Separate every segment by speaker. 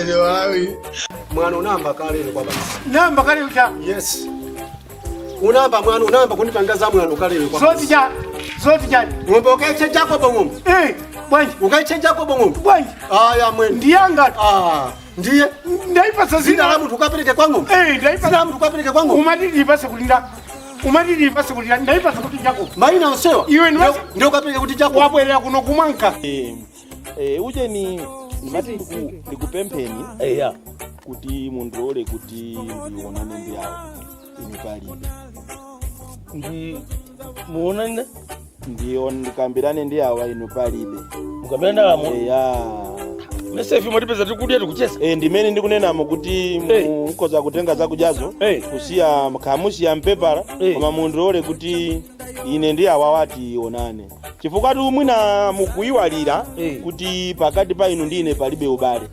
Speaker 1: Ine Malawi.
Speaker 2: Mwana unamba kale ine kwa basi.
Speaker 3: Namba kale ucha.
Speaker 2: Yes. Unamba mwana unamba kunipanga za mwana kale ine kwa.
Speaker 3: Zoti cha. Zoti cha.
Speaker 2: Ng'ombe ukaiche Jacob ng'ombe.
Speaker 3: Eh, bwanji.
Speaker 2: Ukaiche Jacob ng'ombe.
Speaker 3: Bwanji.
Speaker 2: Aya mwene.
Speaker 3: Ndiyanga.
Speaker 2: Ah, ndiye.
Speaker 3: Ndaipasa
Speaker 2: Zina
Speaker 3: zina
Speaker 2: la mtu ukapereke kwa ng'ombe.
Speaker 3: Eh, ndaipasa.
Speaker 2: Zina la mtu ukapereke kwa ng'ombe.
Speaker 3: Umatidi ipase kulinda. Umatidi ipase kulinda. Ndaipasa kuti Jacob.
Speaker 2: Maina onsewa.
Speaker 3: Iwe ni
Speaker 2: Ndio ukapereke kuti Jacob.
Speaker 3: Wabwerera kuno kumwanka.
Speaker 4: Uje ni ndimati ndikupempheni
Speaker 5: eya
Speaker 4: kuti mundilole kuti ndionane ndi awo inu palibe
Speaker 5: ndi muonane
Speaker 4: ndiyo ndikambirane ndi awa inu palibe
Speaker 5: mukambirane ndalamo
Speaker 4: eya
Speaker 5: mesefi mwatipeza tikudya tikucheza
Speaker 4: ndimene ndikunenamo kuti mukhoza kutenga zakudyazo kusiya khamusiya mpepala koma mundilole kuti ine ndi awa wati onane chifukwa tu mwina mukuyiwalira kuti pakati pa inu ndi ine palibe ubale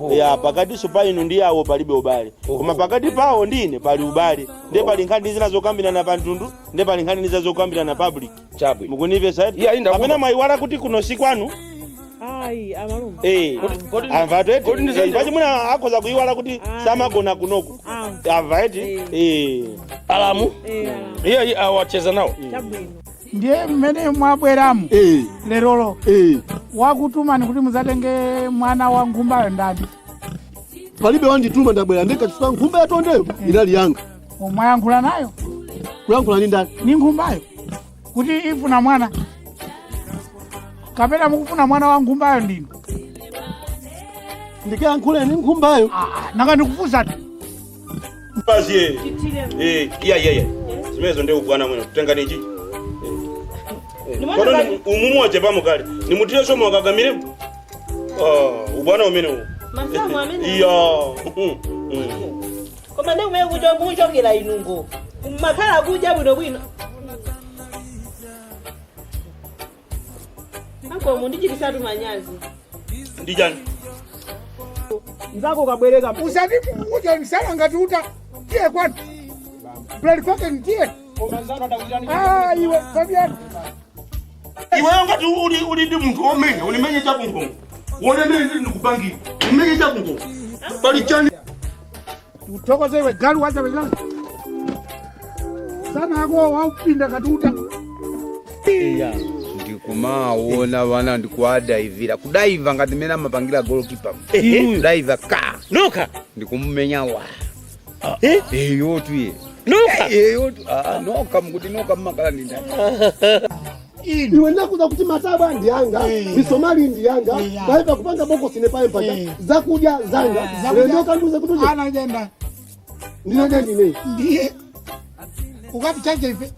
Speaker 4: ya pakatinso pa inu ndi awo palibe ubale koma pakati pawo ndi ine pali ubale nde pali nkhani zina zokambirana pa mtundu nde pali nkhani zina zokambirana public mukunimvesa kapena mwayiwala kuti kuno si kwanu.
Speaker 6: Ayi, amalume.
Speaker 4: Amva tweti pachi mwina akhoza kuyiwala kuti samagona kunoku amva eti.
Speaker 5: Alamu iye awacheza nawo.
Speaker 3: Ndiye mmene mwabweramu lerolo wakutumani kuti muzatenge mwana wa nkhumbayo ndani?
Speaker 2: Palibe wandituma, ndabwera ndekha chifukwa nkhumba yatondeyo inali yanga.
Speaker 3: Mwayankhula nayo?
Speaker 2: Kuyankhula ndi ndani?
Speaker 3: Ni nkhumbayo kuti ifuna mwana kapena mukufuna mwana wa nkhumbayo ndinu?
Speaker 2: Ndikayankhule ni nkhumbayo?
Speaker 3: Nanga ndikufunsati.
Speaker 4: Basi iya iya iya zimenezo ndi ubwana mwene kutenga ni chichi kono umumoje pamukali nimutire somo akagamiremo. Ah, ubwana umene uwu.
Speaker 6: Masamu amene.
Speaker 4: Iya.
Speaker 6: Koma ndi kumene kuchokera inungo. Makhala kudya bwinobwino. Anko mundichitisatu manyazi.
Speaker 4: Ndi chani?
Speaker 3: Nzako kabwereka usati uja msala ngati uta tiye kwanu planifaken tiye. Ah, iwe Fabian.
Speaker 4: Iweyo ngati uli ndi munthu womenya unimenye chakunkhongo wone mene ndili ndikupangira umenye chakunkhongo pali chani?
Speaker 3: Uthokoze iwe galu wachapeza sana ako waupinda ngati uta.
Speaker 1: Ndikumaona vana ndikuadaivira kudaiva ngati mene amapangira goalkeeper kudaiva ka
Speaker 5: noka
Speaker 1: ndikumumenya wa eyotu ye
Speaker 5: noka
Speaker 1: eyotu noka mukuti noka mmakala ndi ndani?
Speaker 2: Iwe ndakuza kuti matabwa ndi yanga, misomali ndi yanga, paipa kupanga bokosi ne paye mpacha zakudya zanga.
Speaker 3: Zakudya.
Speaker 2: Lero kanduze kuti uje
Speaker 3: Ana jenda
Speaker 2: ndinadya ndine.
Speaker 3: Ndiye ukati chache ife.